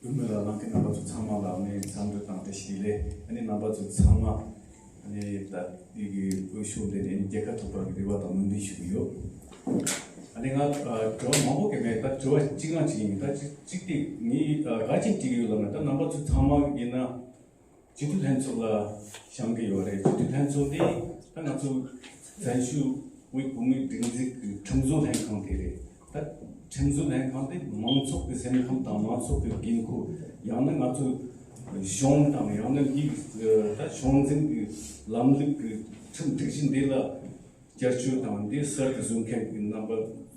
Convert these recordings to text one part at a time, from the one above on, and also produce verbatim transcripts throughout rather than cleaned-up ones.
བུ་མོ་ལ་ལངས་མཁན་རྣམ་པ་ཚོ་ཚང་མ་ལ་ནས་འཚམས་འདྲི་དང་བཀྲ་ཤིས་བདེ་ལེགས། ཨ་ནི་རྣམ་པ་ཚོ་ཚང་མ་ཨ་ནི་ད་འདི་གི་འོས་ཤོག་འདི་ནས་རྒྱལ་ཁ་ཐོབ་པར་གི་རེ་བ་དང་སྨོན་འདུན་ཞུ་གི་ཡོད། ཨ་ནི་ང་ཨ་དྲི་བ་མང་པོ་གི་མེད། ད་དྲི་བ་གཅིག་ལ་གཅིག་ཡིན། ད་གཅིག་གཅིག་དེ་ངས་ཨ་ག་ཅིག་དྲིས་ཡོད་ལབ་ན། ད་རྣམ་པ་ཚོ་ཚང་མ་ཡིན་ན་སྤྱི་འཐུས་ལྷན་ཚོགས་ལ་བཞེངས་གི་ཡོད་རེད། སྤྱི་འཐུས་ལྷན་ཚོགས་འདི་ད་ང་ཚོ་བཙན་བྱོལ་བོད་གོང་མའི་སྒྲིག་འཛུགས་ཀྱི་ཁྲིམས་བཟོ་ལྷན་ཁང་དེ་རེད། ད་ཁྲིམས་བཟོ་ལྷན་ཁང་དེ་མང་ཚོགས་ཀྱི་སེམས་ཁམས་དང་མང་ཚོགས་ཀྱི་དགོས་མཁོ། ཡང་ན་ང་ཚོ་གཞུང་དང་ཡང་ན་འདི་ད་གཞུང་འཛིན་གྱི་ལམ་ལུགས་ཀྱི་ཁྲིམས་སྒྲིག་གཞི་འདི་ལ་བསྐྱར་བཅོས་དང་འདི་གསར་དུ་བཟོ་མཁན་གྱི་རྣམ་པ་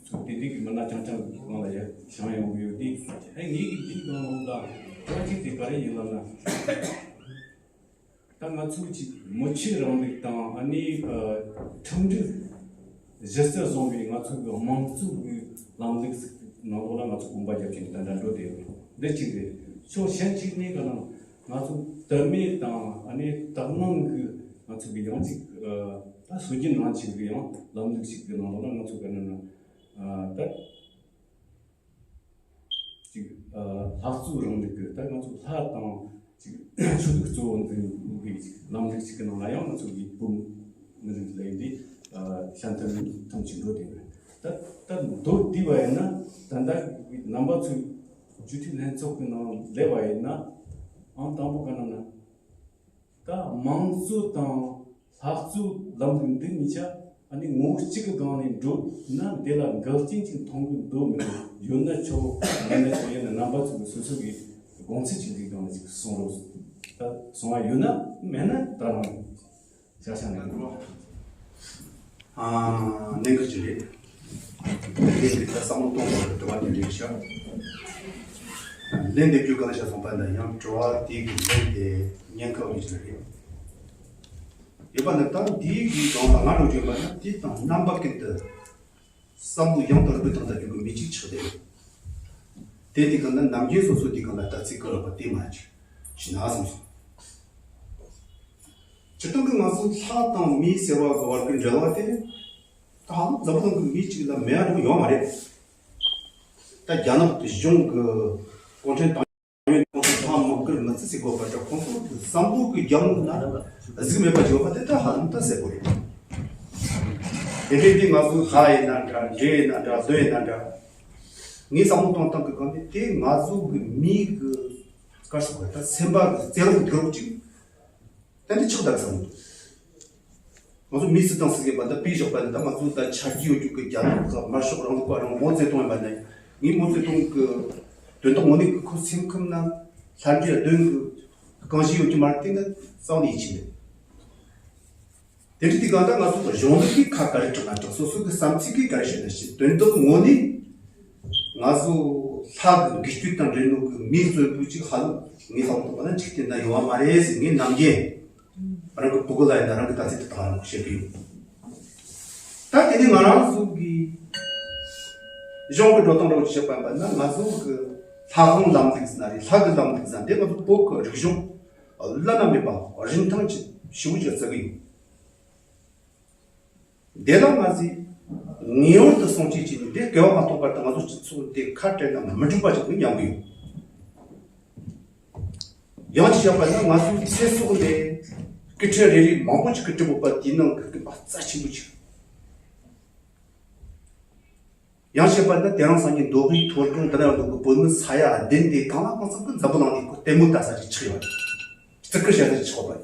ཚོ་དེ་འདྲའི་གི་མི་སྣ་རྐྱང་རྐྱང་གི་སྒང་ལ་ཡ་བཞེངས་ཡོང་གི་ཡོད་དེ། ཨེ་ངེད་ཀྱི་འདིའི་སྒང་ལ་ད་གཅིག་དེ་ག་རེ་ཡིན་ལབ་ན། ད་ང་ཚོ་གཅིག་མི་ཆོས་རིང་ལུགས་དང་ཨ་ནི་ཁྲིམས་སྒྲིག་གཞི་རྩར་བཟུང་བའི་ང་ཚོ་གི་དམངས་གཙོ་གི་ལམ་ལུགས་ནང་ལོགས་ལ་ང་ཚོ་གོམ་པ་རྒྱབ་ཀྱིན་ད་ལྟ་འགྲོ་བསྡད་ཡོད། འདི་གཅིག་རེད། ཕྱོགས་གཞན་གཅིག་ནས་ག་ན་ང་ཚོ་དད་མོས་དང་ཨ་ནི་དག་སྣང་གི་ང་ཚོ་གི་ཡང་གཅིག་ད་སྲོལ་རྒྱུན་རང་བཞིན་གྱི་ཡང་ལམ་ལུགས་ཤིག་གི་ནང་ལོགས་ལ་ང་ཚོ་ག་ན་ན་ད། ཅིག་ལྷ་གཙོ་རིང་ལུགས་ཀྱི་ད་ང་ཚོ་ལྷ་དང་ཅིག་ཆོས་ལུགས་གཙོ་བོ་འཛིན་དགོས་པའི་ཅིག་ལམ་ལུགས་ཅིག་གི་ནང་ལ་ཡང་ང་ཚོ་གི་བོད་མི་རིགས་ལ་ཡིན་དུས་ཞལ་འདོན་ཐམས་ཅད་འགྲོ་བསྡད་ཡོད། ད་ད་མདོར་བསྡུས་པ་ཡིན་ན་ད་ལྟ་རྣམ་པ་ཚོས་སྤྱི་འཐུས་ལྷན་ཚོགས་ཀྱི་ནང་སླེབས་པ་ཡིན་ན་ཨང་དང་པོ་ག་ན་ན། ད་དམངས་གཙོ་དང་ལྷ་གཙོའི་ལམ་ལུགས་འདི་གཉིས་ཆ་ཨ་ནི་ངོ་བོ་གཅིག་གི་སྒང་ནས་འགྲོ་ན་འདི་ལ་འགལ་རྐྱེན་ཅིག་མཐོང་གི་འདུག་མི་འདུག་ཡོད་ན་ཆོག་མེད་ན་ཆོག་ཡིན་ན་རྣམ་པ་ཚོ་གི་སོ་སོ་གི་དགོངས་ཚུལ་ཅིག་འདིའི་སྒང་ནས་ཅིག་གསུང་རོགས། ད་གསུང་བ་ཡོད་ན་མེད་ན་ད་རང་ཆ་ཤ་ནས་འགྲོ། ཨ་གནད་འགག་ཅིག་རེད། ལན་འདེབས་ད་བསམ་བློ་གཏོང་དགོས་པའི་དྲི་བ་དེ་འདྲ་ཞིག་ཤར། ལན་འདེབས་རྒྱུ་གང་ཤར་སོང་པ་ན་ཡང་དྲི་བ་དེ་གི་ལན་དེ་ཉན་ཁག་ཡོད་ཀྱི་རེད། ཡོད་པ་ན་ད་འདིའི་གི་སྒང་ལ་ང་རང་བརྗོད་པ་ན་དེ་དང་རྣམ་པ་ཀུན་ཏུ་བསམ་བློ་ཡང་དག་པའི་ཐོག་ལ་རྒྱུ་གི་མི་གཅིག་ཆགས་བསྡད་ཡོད། དེ་དེ་ག་ན་ནམ་རྒྱུན་སོ་སོ་དེ་ག་ན་ད་ཚིག་ཀ་ར་པ་དེ་མ་ཅི་ཞི་ན་བསམ་སོང་། སྤྱིར་བཏང་གི་ང་ཚོ་ལྷ་དང་མི་ཟེར་བ་གི་བར་གྱི་འབྲེལ་བ་དེ་ད་ཧ་ལམ་འཛམ་བུ་གླིང་གི་མི་གཅིག་ལ་མེད་པ་ཡོད་མ་རེད། ད་རྒྱ་ནག་གི་གཞུང་གི་གུང་ཁྲན་ཏང་ཡོན་ཁོང་ཚོ་ཐང་མང་གི་མི་ཚེ་ཟིག་དགོས་པ་འདྲ། ཁོང་ཚོ་གི་བསམ་བློ་གི་རྒྱབ་ལོགས་ན་གཟུགས་མེད་པ་ཅིག་ཡོད་པ་དེ་ད་ཧ་ལམ་ད་གསལ་པོ་རེད། དེ་འདྲའི་དེ་ང་ཚོ་ལྷ་ཡིན་ན་འདྲ། འདྲེ་ཡིན་ན་འདྲ། གདོན་ཡིན་ན་འདྲ། ངའི་བསམ་བློ་གཏོང་སྟངས་ཀྱི་སྒང་ནས་དེ་ང་ཚོ་གི་མིའི་གི་སྐར་སོགས་པ་ད་སེམས་པ་གི་རྩེ་རླུང་དེ་རུ་ཅིག་ད་འདི་ཆགས་ད་བསམ་གི་འདུག་ང་ཚོ་མི་སུ་དང་སུ་ཡིན་པ་ད་པི་ཞོག་པ་ད་ང་ཚོ་ད་ཆ་རྒྱུས་ཡོད་རྒྱུ་གི་རྒྱ་ནག་གི་དམར་ཤོག་རིང་ལུགས་པ་རང་མའོ་ཙེ་ཏུང་ཡིན་པ་ནས་ངའི་མའོ་ཙེ་ཏུང་གི་དོན་དག་ངོ་ནས་གི་ཁོ་སེམས་ཁམས་ན་ལྷ་འདྲེ་གདོན་གི་རྐང་བཞིན་ཡོད་རྒྱུ་མ་རེད། དེ་ནི་རྩ་བ་ནས་ཡིད་ཆེས་མེད། དེ་འདྲ་དེ་གང་ལྟར་ང་ཚོ་གཞུང་ལུགས་ཀྱི་ཁ་ག་རེ་དྲངས་ན་དྲངས། སོ་སོ་གི་བསམ་ཚུལ་གྱི་ག་རེ་བཤད་ན་བཤད། དོན་དག་ངོ་ནས་ང་ཚོ་ལྷ་གི་འགུལ་སྐྱོད་དང་འབྲེལ་ནོ་གི་མིའི་རྩོད་པོ་ཅིག་ཧ་ལམ་ངའི་བསམ་བློ་བ་ན་འཇིག་རྟེན་ན་ཡོང་བ་མ་རེད་ཟེར། ངའི་ནམ་རྒྱུན་རང་གི་ཕྲུ་གུ་ལ་ཡིན་ན་རང་གི་ད་ཚེ་དེ་དག་རང་བཤད་གི་ཡོད། ད་དེ་ནས་ང་རང་ཚོ་གི་གཞུང་གི་འགྲོ་སྟངས་རོགས་བྱེད་པ་ཡིན་པ་ན་ང་ཚོ་གི་ལྷ་ཁང་ལམ་ལུགས་ཟེར་ན་རེད། ལྷ་གི་ལམ་ལུགས་ཟེར་ན་དེ་ང་ཚོ་བོད་ཀྱི་རིག་གཞུང་བླ་ན་མེད་པ་རིན་ཐང་ཆེ་ཞེ་པོ་ཅིག་བརྩི་གི་ཡོད། དེ་ལ་ང་ཚོས་ངེས་པར་དུ་སྲུང་བརྩི་བྱས་ནས་དེ་འགལ་བ་མ་གཏོགས་པར་དུ་ང་ཚོ་སྤྱི་ཚོགས་དེ་ཁ་བྲལ་ན་མི་འགྲིག་པ་ཞིག་ཏུ་སྙམ་གི་ཡོད། ཡང་ཅིག་བཤད་པ་ན་ང་ཚོའི་ཚེ་སྲོག་ལས་སྐད་འཕྲིན་རེ་རེ་མང་པོ་ཅིག་གི་འབྲི་དགོས་པ་དེའི་ནང་གི་རྐུན་མ་རྩ་ཆེན་པོ་ཅིག་ཡང་བཤད་པ་ན་དེ་རིང་སང་ཉིན་མདོ་དབུས་མཐོ་སྒང་འདི་ན་ཡོད་པའི་བོད་མི་ས་ཡ་བདུན་དེ་གང་ལ་གང་འཚམ་གྱི་འཛམ་བུ་གླིང་འདིའི་སྐོར་ལྟད་མོ་ལྟ་ས་ཅིག་ཆགས་ཡོད་རེད། བརྩི་བཀུར་བྱ་ས་ཅིག་ཆགས་པ་རེད།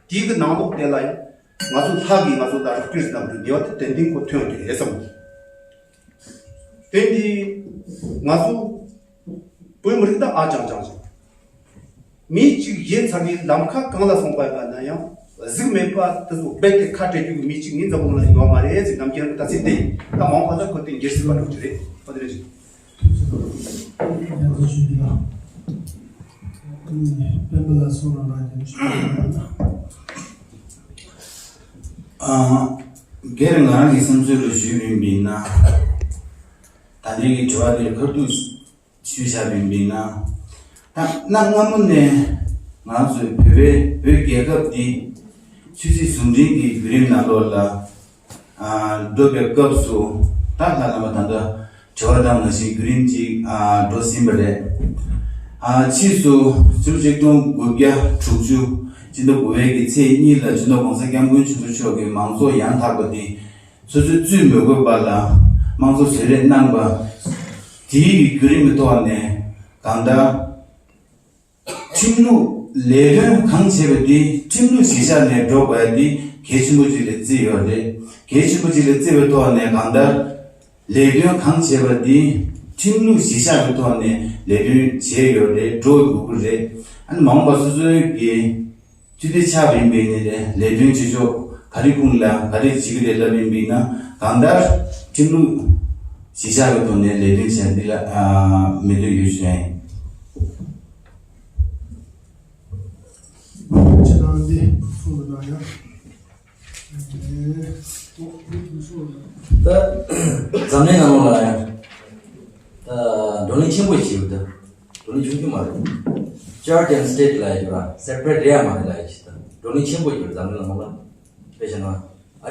དེའི་གི་ནང་ལོགས་དེ་ལ་ཡང་ང་ཚོ་ལྷ་གིས་ང་ཚོ་ལ་རོགས་སྐྱོར་གནང་རྒྱུ་ནུས་པ་དེ་ཏན་ཏན་ཁོ་ཐོན་ཡོད་རེད་བསམ་གི། དེ་འདི་ང་ཚོ་བོད་མི་རིགས་ད་ཨ་ཅང་ཅང་ཅང་། མི་གཅིག་ཡིན་ཚར་བའི་ལམ་ཁ་གང་ལ་སོང་པ་ཡིན་པ་ན་ཡང་གཟུགས་མེད་པ་དེ་ཚོ་རྦད་དེ་ཁ་བྲལ་རྒྱུ་གི་མི་གཅིག་ངའི་འཛམ་བུ་གླིང་ལ་ཡོད་མ་རེད་ཟེར། ནམ་རྒྱུན་ད་ཚིག་དེ་ད་མང་པ་ད་ཁོ་དེ་འགྱུར་སྲིད་པ་འགྲོ་གི་རེད། ཁོ་དེ་རེད་ཅིག་ཐུགས་རྗེ་གནང་། ཡང་ཚོ་ཞུ་རྒྱུ་ལ། དཔོན་པོ་ལ་སོང་རང་རང་ཡང་ཞུ་རྒྱུ་ལ། ཨ། སྒེར་ང་རང་གི་བསམ་ཚུལ་ལ་ཞུས་པ་ཡིན་ན། ད་ལྟའི་གི་དྲི་བ་དེར་ཁ་ཐུག་ཞུས་བཞག་པ་ཡིན་ན། ད་གནའ་སྔ་མོ་ནས་ང་ཚོའི་བོད་པའི་བོད་རྒྱལ་ཁབ་འདི་ཆོས་སྲིད་ཟུང་འབྲེལ་གྱི་བརྒྱུད་རིམ་ནང་ལོགས་ལ། ཨ། འགྲོ་བའི་སྐབས་སུ་ད་ལྷ་བླ་མ་ད་ལྟ་དྲི་བ་དང་ནང་བཞིན་བརྒྱུད་རིམ་ཅིག་ཨ། འགྲོ་ཟིན་པ་རེད། ཨ། ཕྱིས་སུ་ཕྱི་ལོ་ཆིག་སྟོང་དགུ་བརྒྱ་དྲུག་ཅུ་སྤྱི་ཟླ་དགུ་པའི་གི་ཚེས་གཉིས་ལ་སྤྱི་ནོར་༸གོང་ས་༸སྐྱབས་མགོན་ཆེན་པོ་མཆོག་གིས་མང་གཙོ་ཡང་དག་པ་འདི་སོ་སོའི་རྩིས་མི་དགོས་པ་ལ་དམངས་གཙོ་བཟོ་རེས་གནང་བ། དེའི་བརྒྱུད་རིམ་གྱི་ཐོག་ནས་གང་ལྟར་ཁྲིམས་ལུགས་ལས་དོན་གང་བྱས་པ་དེ་ཁྲིམས་ལུགས་གཞི་བཞག་ནས་འགྲོ་དགོས་ཡ་དེ་གལ་ཆེན་པོ་ཅིག་ལ་བརྩིས་ཡོད་རེད། གལ་ཆེན་པོ་ཅིག་ལ་བརྩིས་པའི་ཐོག་ནས་གང་ལྟར་ལས་དོན་གང་བྱས་པ་དེ་ཁྲིམས་ལུགས་གཞི་བཞག་གི་ཐོག་ནས་ལས་དོན་བྱས་ཡོད་རེད། འགྲོ་དགོས་ཀྱི་རེད། ཨ་ནི་མ་འོངས་པ་སོ་སོའི་གི་སྤྱི་བདེ་ཆགས་པ་ཡིན་པའི་ནི་ལས་ལས་དོན་བྱེད་ཕྱོགས་ག་རེ་ཁུངས་ལ་ག་རེ་བྱེད་ཀྱི་རེད་ལབ་ཡིན་པས་ན་གང་ལྟར་ཁྲིམས་ལུགས་གཞི་བཞག་གི་ཐོག་ནས་ལས་དོན་བྱས་འདི་ལ་ཨ་མི་འདོད་ཡོད་ཞུ་ཡ་ཡིན། ཁྱེད་རང་འདི་གསུངས་པ་ན་ཡང་། ད་འཛམ་གླིང་ནང་ལོགས་ལ་ཡང་ད་བགྲོ་གླེང་ཆེན་པོ་ཞིག་ཡོད་ད། བགྲོ་གླེང་ཆུང་ཆུང་མ་རེད། Church and State ལབ་ཡ་ཅིག་ར་Separate རེད་ཡ་མ་རེད་ལབ་ཡ་ཅིག་ད་བགྲོ་གླེང་ཆེན་པོ་ཞིག་ཡོད་འཛམ་གླིང་ནང་ལོགས་ལ། དཔེ་བཞག་ན་ཨ་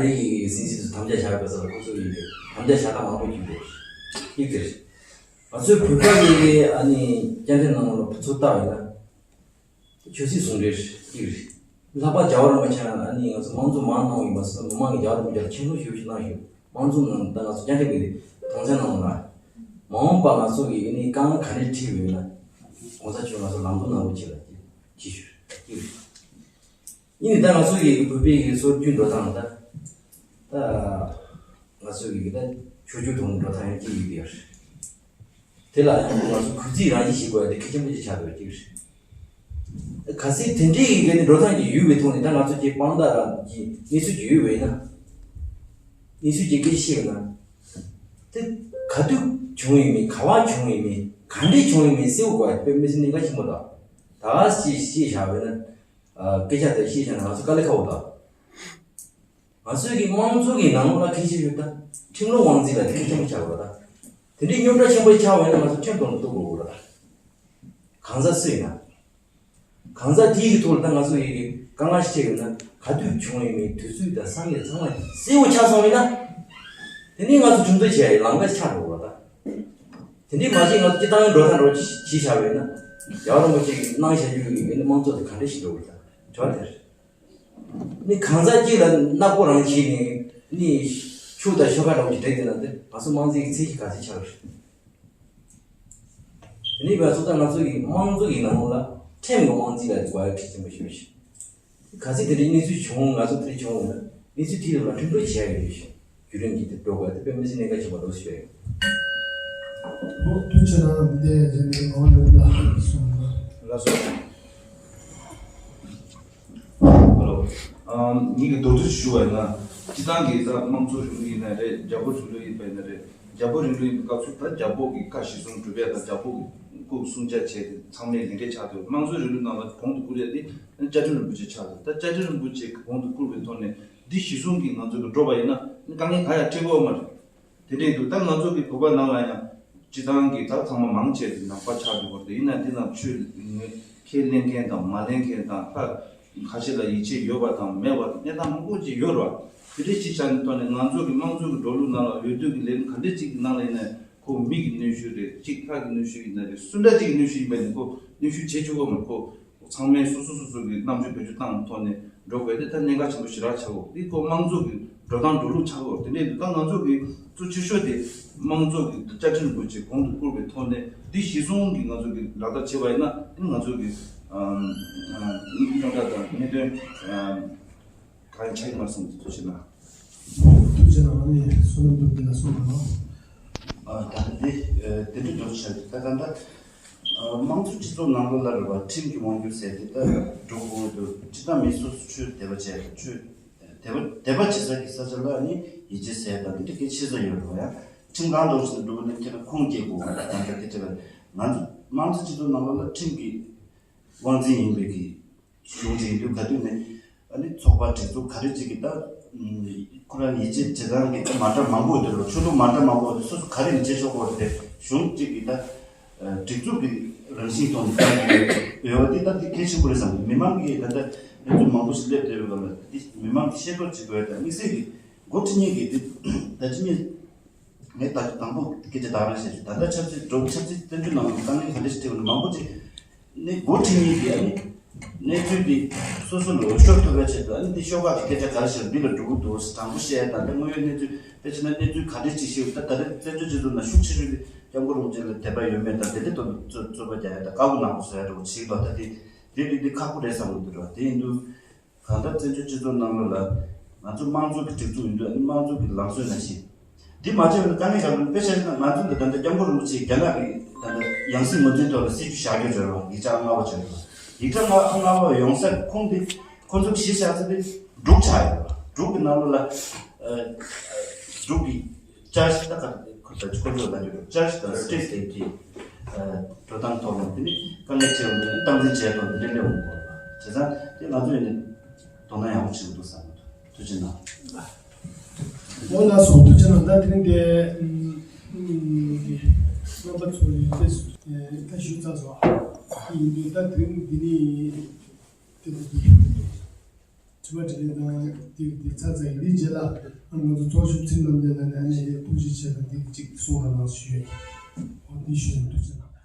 རི་ཡི་སྲིད་འཛིན་ཚོས་དམ་བཅའ་བཞག་དགོས་ས་ལ་ཁོ་ཚོ་ཡི་དམ་བཅའ་བཞག་སྟངས་མང་པོ་ཞིག་འདུག་གཅིག་དེ་རེད། ང་ཚོའི་བོད་པ་ཡི་གི་ཨ་ནི་བཅའ་ཁྲིམས་ནང་ལ་ཚུར་བལྟ་བས་ན། ཆོས་སྲིད་ཟུང་འབྲེལ་གཅིག་རེད། ལྷག་པར་རྒྱལ་བ་རིན་པོ་ཆེ་ཨ་ནི་ང་ཚོ་དམངས་གཙོ་མང་གནང་བ་ཡིན་པ་སོགས་མི་མང་གིས་རྒྱལ་བ་རིན་པོ་ཆེ་ལ་ཆེ་བསྟོད་ཞེ་པོ་ཞིག་གནང་ཞུ། དམངས་གཙོ་ནང་ད་ང་ཚོ་བཅའ་ཁྲིམས་ཀྱི་དོན་ཚན་ནང་ལ། མ་འོངས་པ་ང་ཚོ་གི་ཨ་ནི་དཀའ་ངལ་ག་འདྲ་འཕྲད་ཡོད་ན། ༸གོང་ས་མཆོག་ང་ཚོ་ལམ་སྟོན་གནང་རོགས་བྱེད་ལ་གཅིག་ཞུ། གཅིག་རེད། ཡིན་ནའི་ད་ང་ཚོ་གི་བོད་པའི་གི་སྲོལ་རྒྱུན་འགྲོ་སྟངས་ད། ད་ང་ཚོ་གི་ད་ཆོས་བརྒྱུད་དང་འགྲོ་སྟངས་ཡང་གཅིག་ཡོད་དེ་ཡོད་རེད། དེ་ལ་ཡང་ང་ཚོ་གུས་བརྩི་རང་བཞིན་བྱེད་དགོས་ཡ་དེ་གལ་ཆེན་པོ་ཅིག་ཆགས་འདུག་གཅིག་རེད། གལ་སྲིད་དེ་འདྲའི་གི་གནས་འགྲོ་སྟངས་ཅིག་ཡོད་པའི་ཐོག་ནས་ད་ང་ཚོ་ཅིག་དཔང་རྟགས་རང་གི་གནས་ཚུལ་ཅིག་ཡོད་པ་ཡིན་ན། གནས་ཚུལ་ཅིག་སྐད་ཆ་བཤད་པ་ན། དེ་ག་དུས་བྱུང་ཡོད་མེད་ག་བ་བྱུང་ཡོད་མེད་ག་འདྲས་བྱུང་ཡོད་མེད་གསལ་པོ་དགོས་ཡ་དཔེ་མི་སྲིད་གནད་འགག་ཆེན་པོ་དང་། ད་ག་སེ་བཤད་བཞག་པ་ཡིན་ན། སྐད་ཆ་དེ་བཤད་བཞག་ན་ང་ཚོ་དཀའ་ལས་ཁག་པོ་དང་། ང་ཚོའི་གི་དམངས་གཙོ་གི་ནང་ལོགས་ལ་གལ་ཆེ་ཤོས་ད་ཁྲིམས་ལུགས་དབང་འཛིན་ལ་དེ་གལ་ཆེན་པོ་ཆགས་དགོས་རེད་ད། དེ་འདྲའི་རྙོག་དྲ་ཆེན་པོ་ཆགས་པ་ཡིན་ན་ང་ཚོ་ཁྲིམས་ཐོག་ནས་གཏུག་དགོས་རེད་ད། གང་ཟག་སུ་ཡིན་ན། གང་ཟག་དེའི་གི་ཐོག་ལ་ད་ང་ཚོ་ཡི་གི་དཀའ་ངལ་ཞིག་ཕྱེ་ཡོད་ན་ག་དུས་བྱུང་ཡོད་མེད་དུས་ཚོད་དང་ས་གནས་ཚང་མ་གསལ་པོ་ཆགས་སོང་ཡིན་ན། དེ་ནས་ང་ཚོ་གྲོས་མཐུན་བྱེད་ཡ་ཡི་ལམ་ཁ་ཆགས་འགྲོ་བ་ད། དེ་འདྲའི་མ་གཞི་ང་ཚོ་སྤྱི་བཏང་འགྲོ་ཐང་འགྲོ་བྱེད་བྱས་པ་ཡིན་ན། རྒྱལ་བ་རིན་པོ་ཆེ་གིས་གནང་བཞག་རྒྱུ་ཡི་གི་དམངས་གཙོ་དེ་ག་འདྲ་ཞིག་འགྲོ་གི་རེད་ད་དྲི་བ་དེ་རེད། ནི་གང་ཟག་གཅིག་ལ་ནག་པོ་རང་བྱས་ནས་ནི་ཕྱུགས་དང་ཤོ་ཁ་འདྲ་བོ་ཅིག་བསྒྲིགས་བསྡད་ན་དེ་ང་ཚོ་དམངས་གཙོའི་ཚད་གཞི་ག་ཚོད་ཆགས་རེད། དེ་ནས་བས་ཚོགས་ད་ང་ཚོ་ཡི་དམངས་གཙོ་ཡི་ནང་ལ་ཁྲིམས་ཀྱི་དབང་འཛིན་ལ་དགོས་ཡ་གལ་ཆེན་པོ་ཞིག་རེད། ག་ཚོད་དེ་འདྲའི་གནས་ཚུལ་བྱུང་ང་ཚོ་དེ་བྱུང་ན་གནས་ཚུལ་དེའི་ཐོག་ལ་ཁྲིམས་གཏུག་བྱེད་ཡ་ཡོད་ཞིང་བརྒྱུད་རིམ་གྱི་དེ་འགྲོ་དགོས་དེ་དཔེ་མི་སྲིད་གནད་འགག་ཆེན་པོ་འདུག་ཞུ་ཡ་ཡིན། ཨོ་ཐུགས་རྗེ་གནང་། འདི་རྗེས་མའི་ངོ་བོ་ལ་གསུངས། ལགས་སོ། ཧེ་ལོ། ཨམ། ངེད་ཀྱིས་མདོར་བསྡུས་ཞུ་བ་ཡིན་ན། སྤྱི་བཏང་གི་ད་དམངས་གཙོ་རིང་ལུགས་ཡིན་ན་རེད། རྒྱལ་པོ་རིང་ལུགས་ཡིན་པ་ཡིན་ན་རེད། རྒྱལ་པོ་རིང་ལུགས་ཡིན་པའི་སྐབས་སུ་ད་རྒྱལ་པོ་གི་བཀའ་གཞིར་བཟུང་སྒྲུབ་ཡ་དང་རྒྱལ་པོ་གི་སྐུ་སྲུང་བྱ་བྱས་ཏེ་ཚང་མས་ལས་འབྲས་ཆགས་འདུག་དམངས་གཙོ་རིང་ལུགས་ནང་ལ་གོང་དུ་བཀུར་ཡ་དེ་བཅའ་ཁྲིམས་རིན་པོ་ཆེ་ཆགས་འདུག་ད་བཅའ་ཁྲིམས་རིན་པོ་ཆེ་གི་གོང་དུ་བཀུར་བའི་ཐོག་ནས་འདི་གཞིར་བཟུང་གིས་ང་ཚོ་གི་འགྲོ་བ་ཡིན་ན་དཀའ་ངལ་གང་ཡང་འཕྲད་ཀྱི་ཡོད་མ་རེད། དེ་འདྲ་ཡིན་དུས་ད་ང་ཚོ་གི་བོད་པ་ནང་ལ་ཡང་སྤྱི་བཏང་གི་ད་ཚང་མ་མང་ཆེ་ནང་པ་ཆགས་འདུག་པ་རེད། ཡིན་ན་འདི་ནང་ཆོས་ངོས་ཁས་ལེན་མཁན་དང་མ་ལེན་མཁན་དང་ཁ་ཁ་ཤས་ལ་ཡིད་ཆེས་ཡོད་པ་དང་མེད་པ་དང་གནས་སྟངས་མང་པོ་ཅིག་ཡོད་རེད་བ། དེ་འདྲའི་ཅིག་ཆ་ནས་ཐོག་ནས་ང་ཚོ་གི་དམངས་གཙོ་གི་འགྲོ་ལུགས་ནང་ལ་འོས་བསྡུ་གི་ལས་རིམ་ག་འདྲ་ཅིག་གི་ནང་ལ་ཡིན་ན་ཁོ་མི་གི་གནོན་ཤུགས་རེད། གཅིག་ཁ་གི་གནོན་ཤུགས་ཡིན་ན་རེད། སུ་འདྲ་ཅིག་གི་གནོན་ཤུགས་ཡིན་པ་ཡིན་ན་ཁོ་གནོན་ཤུགས་བྱེད་ཆོག་གི་མ་རེད། ཁོ་ཚང་མས་སོ་སོ་སོ་སོ་གི་རྣམ་དཔྱོད་བེད་སྤྱོད་བཏང་ཐོག་ནས་འགྲོ་དགོས་ཏེ་ད་གནད་འགག་ཆེན་པོ་ཞེ་དྲག་ཆགས་འོ། འདི་ཁོ་དམངས་གཙོ་གི་འགྲོ་སྟངས་འགྲོ་ལུགས་ཆགས་འོ། དེ་འདྲའི་འདུག་ད་ང་ཚོ་གི་གཙོ་ཆེ་ཤོས་དེ་དམངས་གཙོ་གི་བཅའ་ཁྲིམས་རིན་པོ་ཆེ་གོང་དུ་བཀུར་བའི་ཐོག་ནས་འདི་གཞི་བཟུང་གི་ང་ཚོ་གི་ལག་བསྟར་བྱེད་པ་ཡིན་ན་ཨ་ནི་ང་ཚོ་གི་ཨམ་ཨམ་རྙོག་དྲ་དང་གནད་དོན་ཨམ་གང་ཡང་ཆགས་ཀྱི་མ་རེད་བསམ་གྱི་འདུག་ཐུགས་རྗེ་གནང་། ཐུགས་རྗེ་གནང་། ཨ་ནི་བསོད་ནམས་འདུག་འདི་ལ་གསུངས་པ་ནང་། ཨ་ད་ལྟ་འདི་ཨ་དེ་འདྲ་འགྲོ་ཆགས་ཀྱི་ད་ག་འདྲ། དམངས་གཙོ་སྤྱི་ཚོགས་ནང་ལོགས་ལ་རེད་བ། ཁྲིམས་ཀྱི་དབང་སྒྱུར་ཟེར་དེ་ལྟར་འགྲོ་དགོས་འདུག་སྤྱི་བཏང་མི་སོ་སོ་ཆོས་དད་པ་བྱས་དང་ཆོས་དད་པ་དད་པ་བྱེད་ས་ཀྱི་ས་ཆ་ལ་ནི་ཡིད་ཆེས་ཟེར་དང་འདི་འདྲ་གལ་ཆེ་ས་ཡོད་རེད་བ། ཡང་ཁྲིམས་གང་འདོགས་ཤིག་འགྲོ་བ་ནི་ཁྱེད་ལ་ཁུངས་སྐྱེལ་དགོས་བ་དང་ད་སྐད་ཆ་ལ་ང་ཚོ་དམངས་གཙོ་སྤྱི་ཚོགས་ནང་ལོགས་ལ་ཁྲིམས་ཀྱི་དབང་འཛིན་ཡིན་པའི་གི་གཞུང་ཅིག་ཡིན་དུས་ག་དུས་ནས་ཨ་ནི་ཚོགས་པ་སྒྲིག་འཛུགས་ག་རེ་ཅིག་གིས་ད་ཁོ་རང་ཡིད་ཆེས་བྱེད་སྟངས་ཀྱི་ད་མ་འདྲ་མང་པོ་ཡོད་དེ་ལོ་ཆོས་ལུགས་མ་འདྲ་མང་པོ་ཡོད་དེ་སོ་སོ་ག་རེ་ཡིན་བྱེད་ཆོག་གོ་རེད་དེ་གཞུང་ཅིག་གིས་ད་སྒྲིག་འཛུགས་ཀྱི་རང་བཞིན་ཐོག་ནས་ད་ཡོད་པ་འདི་ད་འདི་གལ་ཆེན་པོ་རེད་བསམ་གི་མི་མང་གིས་ད་ལྟ་ཨེ་ཚོ་མང་པོ་ཞིག་སླེབས་བསྡད་པའི་སྐབས་ལ་འདི་མི་མང་གིས་ཤེས་རྟོགས་བྱེད་དགོས་ཡ་ད་དམིགས་བསལ་གྱི་འགོ་ཁྲིད་མཁན་གྱིས་འདི་ད་ཅི་མི། ངས་ད་དང་པོ་སྐད་ཆ་དག་རང་བཤད་ཞུ། ད་ལྟ་ཆབ་སྲིད་འགྲོ་ཆབ་སྲིད་བཙན་བྱོལ་ནང་ལ་དཀའ་ངལ་ག་འདྲ་ཞིག་འཕྲད་པ་ན་མང་པོ་ཅིག་ ནི་འགོ་ཁྲིད་གཉིས་ཀྱིས་ཨ་ནི་གནས་ཚུལ་འདི་སོ་སོ་ལ་འོས་ཤོར་ཐུབ་པའི་ཆེད་དུ། ཨ་ནི་འདི་ཤོག་ཁག་གི་སྐད་ཆ་ག་རེ་བཤད་འདི་ལ་འགྲོ་གི་འདུག་དྲང་པོ་བཤད་དང་། དེ་དངོས་ཡོད་གནས་ཚུལ་དཔེ་ཆ་ན་གནས་ཚུལ་ག་འདྲ་ཅིག་ཤེས་ཡོད། ད་ད་རེས་བཙན་བྱོལ་སྤྱི་ཚོགས་ནང་ཤུགས་ཆེ་ཤོས་དེ་སྐྱབས་མགོན་རིན་པོ་ཆེ་ལ་དད་པ་ཡོད་མེད་དང་། དེ་འདྲ་ཐོག་ནས་རྩོད་རྩོད་པ་རྒྱག་ཡ་དང་། དཀར་པོ་ནག་པོ་བཟོ་ཡ་འདྲ་བོ་བྱེད་ཀྱི་འདུག་ད་དེ་དེ་རིགས་འདི་ཁག་པོ་རེད་བསམ་གྱི་འདུག་ར། དེ་ཡིན་དུས་གང་ལྟར་བཙན་བྱོལ་སྤྱི་ཚོགས་ནང་ལོགས་ལ་ང་ཚོ་དམངས་གཙོ་གི་སྒྲིག་འཛུགས་ཡིན་དུས། ཨ་ནི་དམངས་གཙོ་གི་ལམ་སྲོལ་ནང་བཞིན། འདི་མ་བྱས་པ་ན་དཀའ་ངལ་ག་རེ། དཔེ་བཞག་ན་ང་ཚོ་འདི་ད་ལྟ་སྐྱབས་མགོན་རིན་པོ་ཆེས་རྒྱ་ནག་གི་ད་ལྟ་ཡང་སྲིད་ངོས་འཛིན་ཐོག་ལ་སྲིད་ཇུས་བཞག་རྒྱུ་བྱས་པ། ཡིག་ཆ་ལྔ་པ་བྱས་པ། ཡིག་ཆ་ལྔ་ལྔ་པ་ཡོང་ས་ཁོངས་འདི་ཁོ་ཚོ་གཞི་བཞག་ས་འདི་འབྲུག་ཆགས་ཡོད་པ། འབྲུག་གི་ནང་ལོགས་ལ་ཨ་འབྲུག་གི་བཅའ་གཞི་ད་ག་ཁོ་ཚོ་ལ་འགྲོ་བཅའ་གཞི་དང་སི་ཊེ་ཊི་ཨ་འགྲོ་སྟངས་ཐོག་ལ་འདི་ནི་དཀའ་ངལ་ཆེ་བ་ནི་སྟངས་འཛིན་བྱས་ཐོག་འདི་འདྲ་སླེབས་འོང་གི་རེད་པ། བྱས་ཙང་དེ་ང་ཚོ་ཡིན་ནི་དོ་སྣང་ཡག་པོ་བྱེད་དགོས་འདུག་བསམ་གྱི་འདུག་ཐུགས་རྗེ་གནང་། འོ་ལགས་སོ། ཐུགས་རྗེ་གནང་། ད་དེ་རིང་དེ་ཨམ་ཨམ་རྣམ་པ་ཚོ་ཡིན་ཏེ་ད་ཞུས་ཚར་སོང་། ཡིན་དུས་ད་དེ་རིང་འདི་ནི་དེ་དེ་དེ་དྲི་བ་དྲིས་ལན་དང་དེ་དེ་ཚར་ཚར་ཡིན། དེའི་རྗེས་ལ་ཨ་ང་ཚོ་ཚོགས་ཞུགས་ཚིག་རྣམ་འགྲེལ་ནང་ནས་ཨ་ནི་ཐུགས་རྗེ་ཆེ་དང་དེ་གཅིག་གསུང་རོགས་གནང་ཞུ་ཡ་ཡིན། འོ་དེ་ཞུ་ཡ་ཡིན། ཐུགས་རྗེ་གནང་།